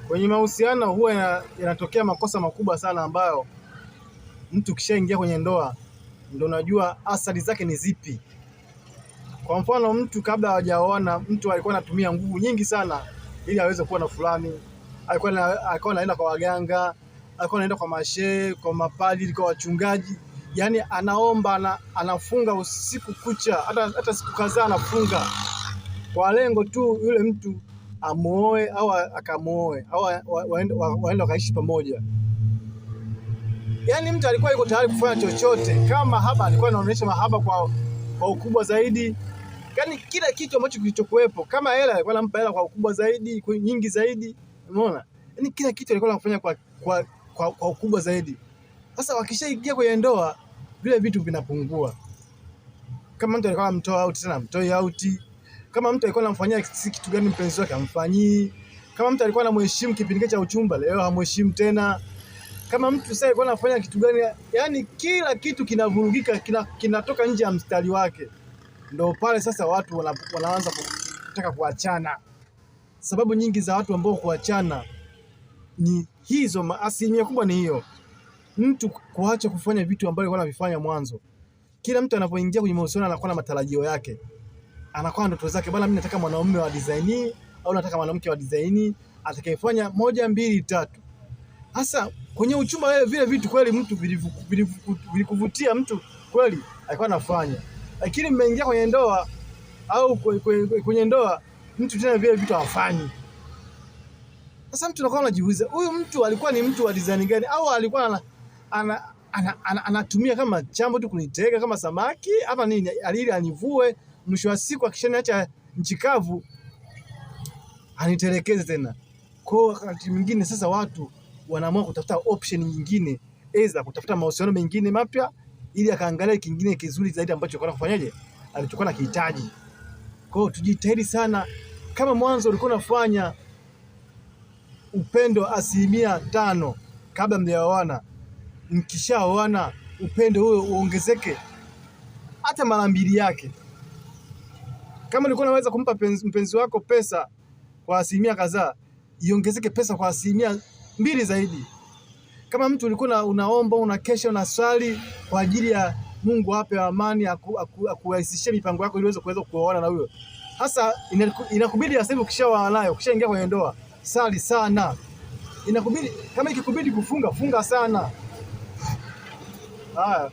Kwenye mahusiano huwa yanatokea makosa makubwa sana ambayo mtu kishaingia kwenye ndoa ndio unajua athari zake ni zipi. Kwa mfano, mtu kabla hajaoana, mtu alikuwa anatumia nguvu nyingi sana ili aweze kuwa na fulani. Alikuwa anaenda kwa waganga, alikuwa anaenda kwa mashehe, kwa mapadri, kwa wachungaji. Yaani anaomba na anafunga usiku kucha, hata siku kadhaa anafunga kwa lengo tu yule mtu amuoe au akamuoe au waende wakaishi pamoja. Yaani mtu alikuwa yuko tayari kufanya chochote, kama mahaba alikuwa anaonyesha mahaba kwa ukubwa zaidi. Yaani kila kitu ambacho kilichokuwepo, kama hela alikuwa anampa hela kwa ukubwa zaidi, kwa nyingi zaidi. Umeona? Yaani kila kitu alikuwa anafanya kwa ukubwa zaidi. Sasa wakishaingia kwenye ndoa, vile vitu vinapungua. Kama mtu alikuwa anamtoa out tena amtoi out. Kama mtu alikuwa anamfanyia kitu gani mpenzi wake amfanyii. Kama mtu alikuwa anamheshimu kipindi cha uchumba, leo hamheshimu tena. Kama mtu sasa alikuwa anafanya kitu gani, yani kila kitu kinavurugika, kinatoka nje ya mstari wake. Ndio pale sasa watu wanaanza kutaka kuachana. Sababu nyingi za watu ambao kuachana ni hizo, asilimia kubwa ni hiyo, mtu kuacha kufanya vitu ambavyo alikuwa anavifanya mwanzo. Kila mtu anapoingia kwenye mahusiano anakuwa na matarajio yake, anakuwa na ndoto zake. Bwana, mimi nataka mwanaume wa design au nataka mwanamke wa design atakayefanya moja, mbili, tatu. Sasa kwenye uchumba wewe, vile vitu kweli mtu vilikuvutia mtu kweli alikuwa anafanya, lakini mmeingia kwenye ndoa au kwenye ndoa mtu tena vile vitu hafanyi. Sasa mtu anakuwa anajiuliza huyu mtu alikuwa ni mtu wa design gani, au alikuwa anatumia kama chambo tu kunitega kama samaki ama nini, alili anivue, mwisho wa siku akishaniacha nchi kavu anitelekeze tena. Kwa wakati mwingine sasa watu wanaamua kutafuta option nyingine, aidha kutafuta mahusiano mengine mapya, ili akaangalia kingine kizuri zaidi ambacho alikuwa kufanyaje, alichokuwa nakihitaji. Kwa hiyo tujitahidi sana, kama mwanzo ulikuwa unafanya upendo 5% kabla mjaoana, mkishaoana upendo huo uongezeke hata mara mbili yake. Kama ulikuwa unaweza kumpa mpenzi wako pesa kwa asilimia kadhaa, iongezeke pesa kwa 2% zaidi. Kama mtu ulikuwa unaomba, unakesha, unaswali kwa ajili ya Mungu ape amani, akurahisishie mipango yako ili uweze kuweza kuoana na huyo. Sasa inakubidi sasa hivi ukishaoana nayo, ukishaingia kwenye ndoa, sali sana. Inakubidi kama ikikubidi kufunga, funga sana. Haya.